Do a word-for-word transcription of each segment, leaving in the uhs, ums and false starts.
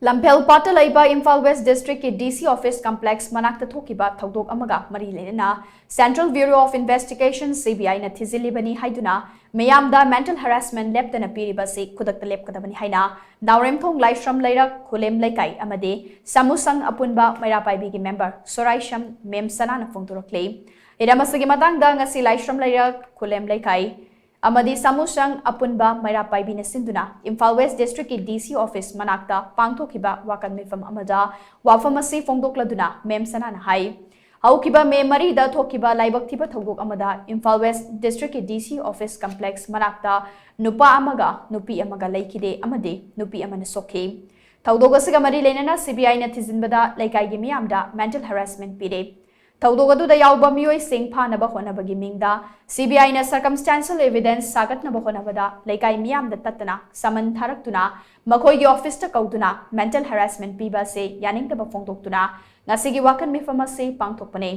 ꯂꯝꯐꯦꯜ ꯄꯥꯠꯇ ꯂꯩꯕ ꯏꯝꯐꯥꯜ ꯋꯦꯁ ꯗꯤꯁꯇ꯭ꯔꯤꯛꯀꯤ ꯗꯤ ꯁꯤ ꯑꯣꯐꯤꯁ ꯀꯝꯄ꯭ꯂꯦꯛꯁ ꯃꯅꯥꯛꯇ ꯊꯣꯛꯈꯤꯕ ꯊꯧꯗꯣꯛ ꯑꯃꯒ ꯃꯔꯤ ꯂꯩꯅꯅ Central Bureau of Investigation, C B I ꯅ ꯊꯤꯖꯤꯜꯂꯤꯕꯅꯤ ꯍꯥꯏꯗꯨꯅ ꯃꯤꯌꯥꯝꯗ ꯃꯦꯟꯇꯦꯜ ꯍꯔꯥꯁꯃꯦꯟ ꯂꯦꯞꯇꯅ ꯄꯤꯔꯤꯕ ꯑꯁꯤ ꯈꯨꯗꯛꯇ ꯂꯦꯞꯀꯗꯕꯅꯤ ꯍꯥꯏꯅ ꯅꯥꯎꯔꯦꯝꯊꯣꯡ ꯂꯥꯏꯁ꯭ꯔꯝ ꯂꯩꯔꯛ ꯈꯨꯂꯦꯝ ꯂꯩꯀꯥꯏ ꯑꯃꯗꯤ ꯁꯥꯃꯨꯁꯪ ꯑꯄꯨꯟꯕ ꯃꯩꯔꯥ ꯄꯥꯏꯕꯤꯒꯤ ꯃꯦꯝꯕꯔ ꯁꯣꯔꯥꯏꯁꯝ ꯃꯦꯝ ꯁꯅꯥꯅ ꯐꯣꯡꯗꯣꯔꯛꯂꯤ꯫ ꯍꯤꯔꯝ ꯑꯁꯤꯒꯤ ꯃꯇꯥꯡꯗ ꯉꯁꯤ ꯂꯥꯏꯁ꯭ꯔꯝ ꯂꯩꯔꯛ ꯈꯨꯂꯦꯝ ꯂꯩꯀꯥꯏ ꯑꯃꯗꯤ ꯁꯥꯃꯨꯁꯪ ꯑꯄꯨꯟꯕ ꯃꯩꯔꯥ ꯄꯥꯏꯕꯤꯅ ꯁꯤꯟꯗꯨꯅ ꯏꯝꯐꯥꯜ ꯋꯦꯁ ꯗꯤꯁꯇ꯭ꯔꯤꯛꯀꯤ ꯗꯤ ꯁꯤ ꯑꯣꯐꯤꯁ ꯃꯅꯥꯛꯇ ꯄꯥꯡꯊꯣꯛꯈꯤꯕ ꯋꯥꯀꯠ ꯃꯤꯐꯝ ꯑꯃꯗ ꯋꯥꯐꯝ ꯑꯁꯤ ꯐꯣꯡꯗꯣꯛꯂꯗꯨꯅ ꯃꯦꯝ ꯁꯅꯥꯅ ꯍꯥꯏ, ꯍꯧꯈꯤꯕ ꯃꯦ ꯃꯔꯤꯗ ꯊꯣꯛꯈꯤꯕ ꯂꯥꯏꯕꯛ ꯊꯤꯕ ꯊꯧꯗꯣꯛ ꯑꯃꯗ ꯏꯝꯐꯥꯜ ꯋꯦꯁ ꯗꯤꯁꯇ꯭ꯔꯤꯛꯀꯤ ꯗꯤ ꯁꯤ ꯑꯣꯐꯤꯁ ꯀꯝꯄ꯭ꯂꯦꯛꯁ ꯃꯅꯥꯛꯇ ꯅꯨꯄꯥ ꯑꯃꯒ ꯅꯨꯄꯤ ꯑꯃꯒ ꯂꯩꯈꯤꯗꯦ ꯑꯃꯗꯤ ꯅꯨꯄꯤ ꯑꯃꯅ ꯁꯣꯛꯈꯤ꯫ ꯊꯧꯗꯣꯛ ꯑꯁꯤꯒ ꯃꯔꯤ ꯂꯩꯅꯅ C B I ꯅ ꯊꯤꯖꯤꯟꯕꯗ ꯂꯩꯀꯥꯏꯒꯤ ꯃꯤꯌꯥꯝꯗ ꯃꯦꯟꯇꯦꯜ ꯍꯔꯥꯁꯃꯦꯟ ꯄꯤꯔꯦ꯫ ꯊꯧꯗꯣꯛ ꯑꯗꯨꯗ ꯌꯥꯎꯕ ꯃꯤꯑꯣꯏꯁꯤꯡ ꯐꯥꯅꯕ ꯍꯣꯠꯅꯕꯒꯤ ꯃꯤꯡꯗ C B I ꯅ circumstantial evidence ꯁꯥꯒꯠꯅꯕ ꯍꯣꯠꯅꯕꯗ ꯂꯩꯀꯥꯏ ꯃꯤꯌꯥꯝꯗ ꯇꯠꯇꯅ ꯁꯃꯟ ꯊꯥꯔꯛꯇꯨꯅ ꯃꯈꯣꯏꯒꯤ ꯑꯣꯐꯤꯁꯇ ꯀꯧꯗꯨꯅ ꯃꯦꯟꯇꯦꯜ ꯍꯔꯥꯁꯃꯦꯟ ꯄꯤꯕ ꯑꯁꯤ ꯌꯥꯅꯤꯡꯗꯕ ꯐꯣꯡꯗꯣꯛꯇꯨꯅ ꯉꯁꯤꯒꯤ ꯋꯥꯀꯠ ꯃꯤꯐꯝ ꯑꯁꯤ ꯄꯥꯡꯊꯣꯛꯄꯅꯤ꯫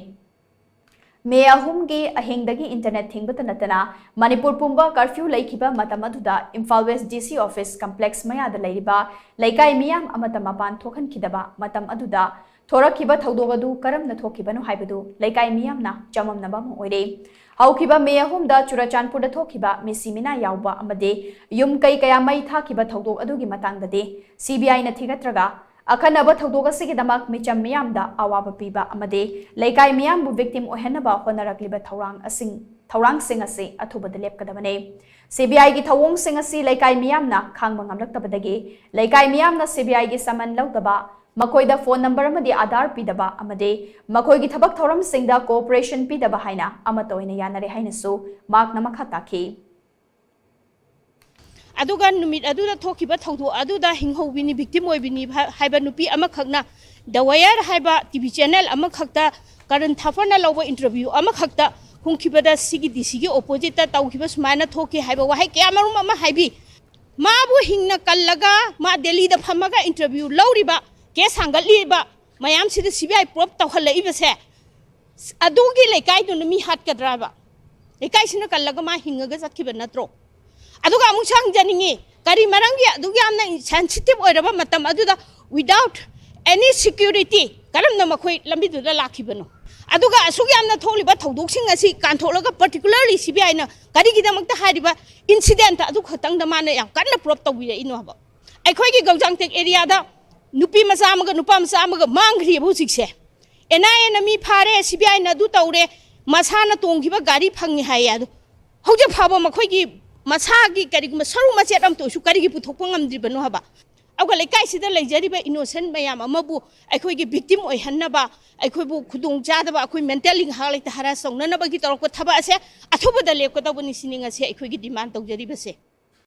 ꯃꯦ ꯑꯍꯨꯝꯒꯤ ꯑꯍꯤꯡꯗꯒꯤ ꯏꯟꯇꯔꯅꯦꯠ ꯊꯤꯡꯕꯇ ꯅꯠꯇꯅ ꯃꯅꯤꯄꯨꯔ ꯄꯨꯝꯕ ꯀꯔꯐ꯭ꯌꯨ ꯂꯩꯈꯤꯕ ꯃꯇꯝ ꯑꯗꯨꯗ ꯏꯝꯐꯥꯜ ꯋꯦꯁ ꯗꯤ ꯁꯤ ꯑꯣꯐꯤꯁ ꯀꯝꯄ꯭ꯂꯦꯛꯁ ꯃꯌꯥꯗ ꯂꯩꯔꯤꯕ ꯂꯩꯀꯥꯏ ꯃꯤꯌꯥꯝ ꯑꯃꯠꯇ ꯃꯄꯥꯟ ꯊꯣꯛꯍꯟꯈꯤꯗꯕ ꯃꯇꯝ ꯑꯗꯨꯗ ꯊꯣꯔꯛꯈꯤꯕ ꯊꯧꯗꯣꯛ ꯑꯗꯨ ꯀꯔꯝꯅ ꯊꯣꯛꯈꯤꯕꯅꯣ ꯍꯥꯏꯕꯗꯨ ꯂꯩꯀꯥꯏ ꯃꯤꯌꯥꯝꯅ ꯆꯃꯝꯅꯕ ꯑꯃ ꯑꯣꯏꯔꯦ꯫ ꯍꯧꯈꯤꯕ ꯃꯦ ꯑꯍꯨꯝꯗ ꯆꯨꯔꯆꯥꯟꯄꯨꯔꯗ ꯊꯣꯛꯈꯤꯕ ꯃꯤꯁꯤ ꯃꯤꯅꯥ ꯌꯥꯎꯕ ꯑꯃꯗꯤ ꯌꯨꯝ ꯀꯩ ꯀꯌꯥ ꯃꯩ ꯊꯥꯈꯤꯕ ꯊꯧꯗꯣꯛ ꯑꯗꯨꯒꯤ ꯃꯇꯥꯡꯗꯗꯤ C B I ꯅ ꯊꯤꯒꯠꯇ꯭ꯔꯒ ꯑꯈꯟꯅꯕ ꯊꯧꯗꯣꯛ ꯑꯁꯤꯒꯤꯗꯃꯛ ꯃꯤꯆꯝ ꯃꯤꯌꯥꯝꯗ ꯑꯋꯥꯕ ꯄꯤꯕ ꯑꯃꯗꯤ ꯂꯩꯀꯥꯏ ꯃꯤꯌꯥꯝꯕꯨ victim ꯑꯣꯏꯍꯟꯅꯕ ꯍꯣꯠꯅꯔꯛꯂꯤꯕ ꯊꯧꯔꯥꯡ ꯑꯁꯤꯡ, ꯊꯧꯔꯥꯡꯁꯤꯡ ꯑꯁꯤ ꯑꯊꯨꯕꯗ ꯂꯦꯞꯀꯗꯕꯅꯤ꯫ C B I ꯒꯤ ꯊꯧꯑꯣꯡꯁꯤꯡ ꯑꯁꯤ ꯂꯩꯀꯥꯏ ꯃꯤꯌꯥꯝꯅ ꯈꯥꯡꯕ ꯉꯝꯂꯛꯇꯕꯗꯒꯤ ꯂꯩꯀꯥꯏ ꯃꯤꯌꯥꯝꯅ C B I ꯒꯤ ꯁꯃꯟ ꯂꯧꯗꯕ, ꯃꯈꯣꯏꯗ ꯐꯣꯟ ꯅꯝꯕꯔ ꯑꯃꯗꯤ ꯑꯥꯙꯥꯔ ꯄꯤꯗꯕ ꯑꯃꯗꯤ ꯃꯈꯣꯏꯒꯤ ꯊꯕꯛ ꯊꯧꯔꯝꯁꯤꯡꯗ cooperation ꯄꯤꯗꯕ ꯍꯥꯏꯅ ꯑꯃꯠꯇ ꯑꯣꯏꯅ ꯌꯥꯅꯔꯦ ꯍꯥꯏꯅꯁꯨ ꯃꯍꯥꯛꯅ ꯃꯈꯥ ꯇꯥꯈꯤ꯫ ꯑꯗꯨꯒ ꯅꯨꯃꯤꯠ ꯑꯗꯨꯗ ꯊꯣꯛꯈꯤꯕ ꯊꯧꯗꯣꯛ ꯑꯗꯨꯗ ꯍꯤꯡꯍꯧꯕꯤꯅꯤ, victim ꯑꯣꯏꯕꯤꯅꯤ ꯍꯥꯏꯕ ꯅꯨꯄꯤ ꯑꯃꯈꯛꯅ The Wire ꯍꯥꯏꯕ T V channel ꯑꯃꯈꯛꯇ ꯀꯔꯟ ꯊꯥꯐꯔꯅ ꯂꯧꯕ interview ꯑꯃꯈꯛꯇ ꯍꯨꯝꯈꯤꯕꯗ ꯁꯤꯒꯤ D C ꯒꯤ opposite ꯇ ꯇꯧꯈꯤꯕ ꯁꯨꯃꯥꯏꯅ ꯊꯣꯛꯈꯤ ꯍꯥꯏꯕ ꯋꯥꯍꯩ ꯀꯌꯥ ꯃꯔꯨꯝ ꯑꯃ ꯍꯥꯏꯕꯤ꯫ ꯃꯥꯕꯨ ꯍꯤꯡꯅ ꯀꯜꯂꯒ ꯃꯥ ꯗꯦꯜꯂꯤꯗ ꯐꯝꯃꯒ interview ꯂꯧꯔꯤꯕ, case ꯍꯥꯡꯒꯠꯂꯤꯕ ꯃꯌꯥꯝꯁꯤꯗ C B I probe ꯇꯧꯍꯜꯂꯛꯏꯕꯁꯦ, ꯑꯗꯨꯒꯤ ꯂꯩꯀꯥꯏꯗꯨꯅ ꯃꯤ ꯍꯥꯠꯀꯗ꯭ꯔꯥꯕ? ꯂꯩꯀꯥꯏꯁꯤꯅ ꯀꯜꯂꯒ ꯃꯥ ꯍꯤꯡꯉꯒ ꯆꯠꯈꯤꯕ ꯅꯠꯇ꯭ꯔꯣ? ꯑꯗꯨꯒ ꯑꯃꯨꯛꯁꯨ ꯍꯪꯖꯅꯤꯡꯉꯤ, ꯀꯔꯤ ꯃꯔꯝꯒꯤ ꯑꯗꯨꯛ ꯌꯥꯝꯅ ꯁꯦꯟꯁꯤꯇꯤꯞ ꯑꯣꯏꯔꯕ ꯃꯇꯝ ꯑꯗꯨꯗ without any security ꯀꯔꯝꯅ ꯃꯈꯣꯏ ꯂꯝꯕꯤꯗꯨꯗ ꯂꯥꯛꯈꯤꯕꯅꯣ? ꯑꯗꯨꯒ ꯑꯁꯨꯛ ꯌꯥꯝꯅ ꯊꯣꯛꯂꯤꯕ ꯊꯧꯗꯣꯛꯁꯤꯡ ꯑꯁꯤ ꯀꯥꯟꯊꯣꯛꯂꯒ particularly C B I ꯅ ꯀꯔꯤꯒꯤꯗꯃꯛꯇ ꯍꯥꯏꯔꯤꯕ incident ꯑꯗꯨ ꯈꯛꯇꯪꯗ ꯃꯥꯅ ꯌꯥꯝ ꯀꯟꯅ ꯄ꯭ꯔꯣꯞ ꯇꯧꯕꯤꯔꯛꯏꯅꯣ ꯍꯥꯏꯕ? ꯑꯩꯈꯣꯏꯒꯤ ꯒꯧꯖꯥꯡꯇꯦꯛ ꯑꯦꯔꯤꯌꯥꯗ ꯅꯨꯄꯤ ꯃꯆꯥ ꯑꯃꯒ ꯅꯨꯄꯥ ꯃꯆꯥ ꯑꯃꯒ ꯃꯥꯡꯈ꯭ꯔꯤꯕ ꯍꯧꯖꯤꯛꯁꯦ꯫ N I A ꯅ ꯃꯤ ꯐꯥꯔꯦ, C B I ꯅ ꯑꯗꯨ ꯇꯧꯔꯦ, ꯃꯁꯥꯅ ꯇꯣꯡꯈꯤꯕ ꯒꯥꯔꯤ ꯐꯪꯉꯤ ꯍꯥꯏꯌꯦ꯫ ꯑꯗꯣ ꯍꯧꯖꯤꯛ ꯐꯥꯎꯕ ꯃꯈꯣꯏꯒꯤ ꯃꯁꯥꯒꯤ ꯀꯔꯤꯒꯨꯝꯕ ꯁꯔꯨ ꯃꯆꯦꯠ ꯑꯃꯇ ꯑꯣꯏꯔꯁꯨ ꯀꯔꯤꯒꯤ ꯄꯨꯊꯣꯛꯄ ꯉꯝꯗ꯭ꯔꯤꯕꯅꯣ ꯍꯥꯏꯕ? ꯑꯗꯨꯒ ꯂꯩꯀꯥꯏꯁꯤꯗ ꯂꯩꯖꯔꯤꯕ innocent ꯃꯌꯥꯝ ꯑꯃꯕꯨ ꯑꯩꯈꯣꯏꯒꯤ victim ꯑꯣꯏꯍꯟꯅꯕ, ꯑꯩꯈꯣꯏꯕꯨ ꯈꯨꯗꯣꯡ ꯆꯥꯗꯕ, ꯑꯩꯈꯣꯏ mentally ꯉꯥꯏꯍꯥꯛ ꯂꯩꯇ harass ꯇꯧꯅꯅꯕꯒꯤ ꯇꯧꯔꯛꯄ ꯊꯕꯛ ꯑꯁꯦ ꯑꯊꯨꯕꯗ ꯂꯦꯞꯀꯗꯧꯕꯅꯤ ꯁꯤꯅꯤ ꯉꯁꯤ ꯑꯩꯈꯣꯏꯒꯤ demand ꯇꯧꯖꯔꯤꯕꯁꯦ꯫